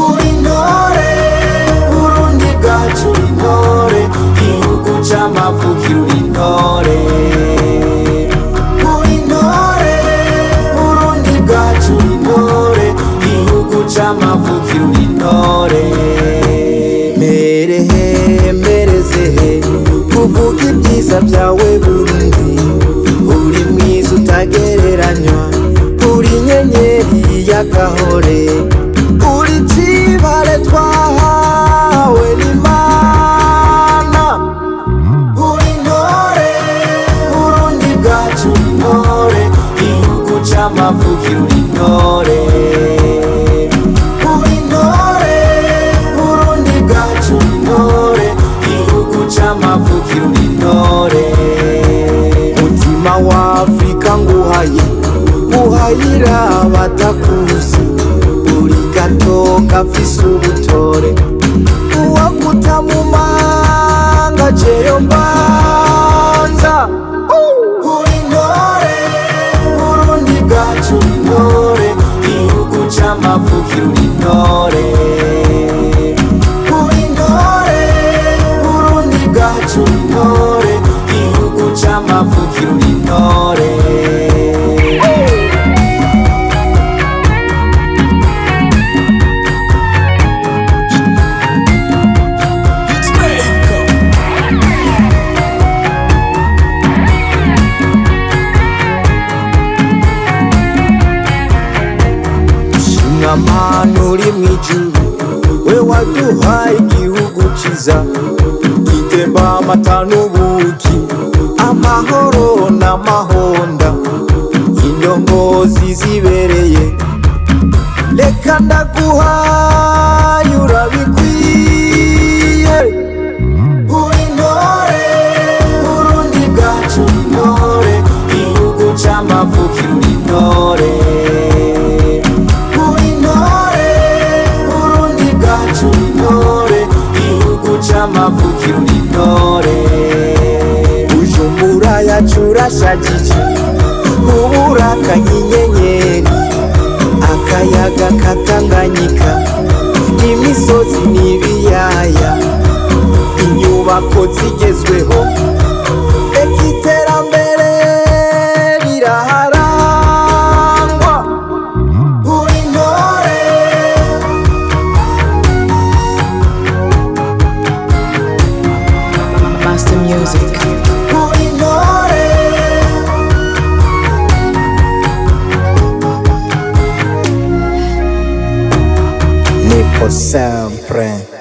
Uri intore, Burundi bwacu, uri intore, gihugu c'amavukiro, uri intore. Uri intore, Burundi bwacu, uri intore, gihugu c'amavukiro, uri intore. Merehe merezehe kuvuga ibyiza byawe Burundi, uri mwiza utagereranywa, uri inyenyeri y'agahore, uri cibare twahawe n'Imana. Uri intore, Burundi bwacu, uri intore, gihugu c'amavukiro, uri intore. Uri intore, Burundi bwacu, uri intore, gihugu c'amavukiro, uri intore. Mutima wa Afrika nguhaye, nguhayira abatakuzi, uri gato gafise ubutore, uwaguta mu manga jeyo mbanza. Uri intore, Burundi bwacu, uri intore, gihugu c'amavukiro, uri intore. Uri intore, Burundi bwacu, uri intore, gihugu c'amavukiro, uri intore. Shimwa Mana uri mw'ijuru, we waduhaye igihugu ciza gitemba amata n'ubuki, amahoro n'amahonda, indongozi zibereye. Reka ndaguhaye, urabikwiye. Uri intore, Burundi bwacu, uri intore, gihugu c'amavukiro, uri intore. Uri intore, Burundi bwacu, uri intore, gihugu c'amavukiro, uri intore. Bujumbura yacu urashajije, uburaka nk'inyenyeri, akayaga katanganyika, imisozi n'ibiyaya, inyubako zigezweho, eka iterambere riraharangwa. Uri intore. Master Music. Uri intore. Nipo sempre.